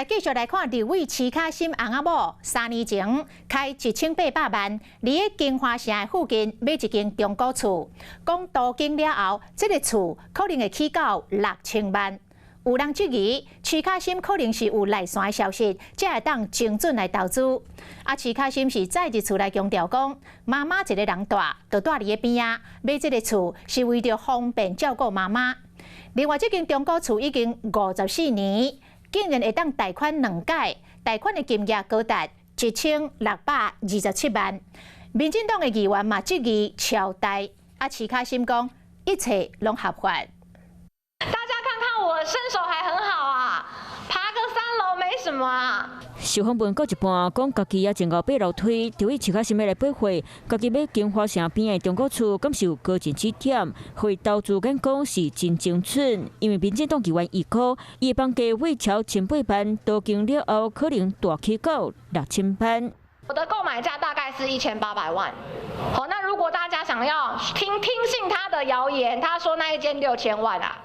來繼續來看立委徐巧芯翁仔某，3年前開1800萬，佇咧京華城的附近買一間中古厝，講都更了後，這个厝可能會起到6000萬。有人質疑徐巧芯可能是有內線的消息，才會當精準來投資。啊，徐巧芯是再入厝來強調講，媽媽一个人蹛，就蹛佇咧邊仔，買這个厝是為著方便照顧媽媽。另外，這間中古厝已經54年，竟然會當貸款兩擺，貸款的金額高達1627萬。民進黨的議員嘛質疑超貸，啊，徐巧芯講一切攏合法。大家看看我身手還很好啊，爬個3樓沒什麼啊。受訪問到一半，講家己也真𠢕爬樓梯，就以徐巧芯欲來八歲，家己買京華城邊的中古厝，敢是有高人指點，予伊投資眼光是真精準。因為民進黨議員預估，伊的房價會超千八萬，都更了後可能大起到6000萬。我的購買價大概是1800萬。好，那如果大家想要聽信他的謠言，他說那一間6000萬啊，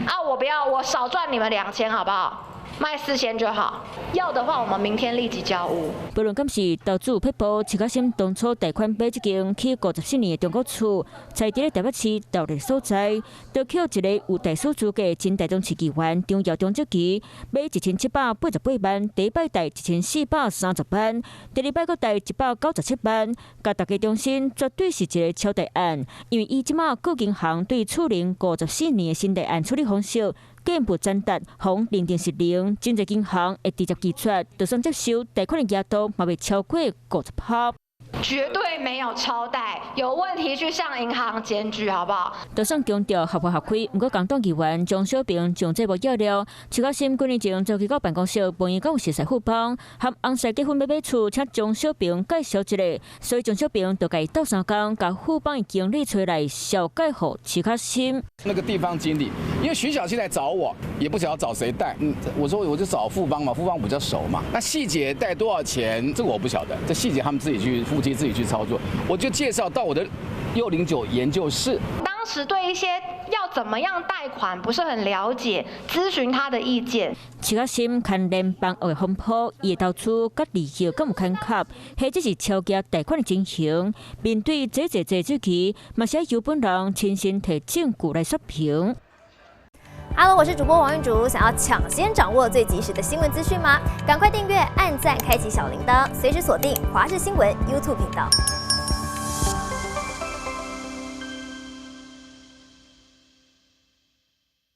啊，我不要，我少賺你們2000，好不好？賣4000就好，要的話我們明天立即交屋。不論敢是投資撇步，徐巧芯當初貸款買這間起54年的中古厝，在佇咧台北市斗笠所在，就予一个有代書資格前台中市議員張耀忠這期買1788萬，第一擺貸1430萬，第二擺閣貸197萬，共大家重申絕對是一个超貸案，因為伊這馬告銀行對厝齡54年的新貸案處理方式。進一步傳達，予認定是零，真濟銀行會直接拒絕，就算接受貸款的額度，嘛袂超過50%。絕對沒有超貸，有問題去向銀行檢舉，好不好？就算強調合法合規，毋過工黨議員張小平將這部爆料，徐巧芯幾年前走去到辦公室問伊敢有熟似富邦，和翁婿結婚欲買厝，請張小平介紹一下，所以張小平就共伊鬥相共，共富邦的經理揣來紹介予徐巧芯。那個地方經理，因為徐巧芯來找我，也不曉得找誰貸，我說我就找富邦嘛，富邦比較熟嘛。那細節貸多少錢，這個我不曉得，這細節他們自己去夫妻自己去操作，我就介紹到我的609研究室。當時對一些要怎麼樣貸款不是很了解，諮詢他的意見。徐巧芯牽連房屋的風波，伊的投資佮利息敢有牽合，或者是超額貸款的情形，面對這這這這期，嘛是由本人親身提證據來說明。 Hello，我是主播王玉竹，想要搶先掌握最及時的新聞資訊嗎？趕快訂閱、按讚、開啟小鈴鐺，隨時鎖定華視新聞 YouTube 頻道。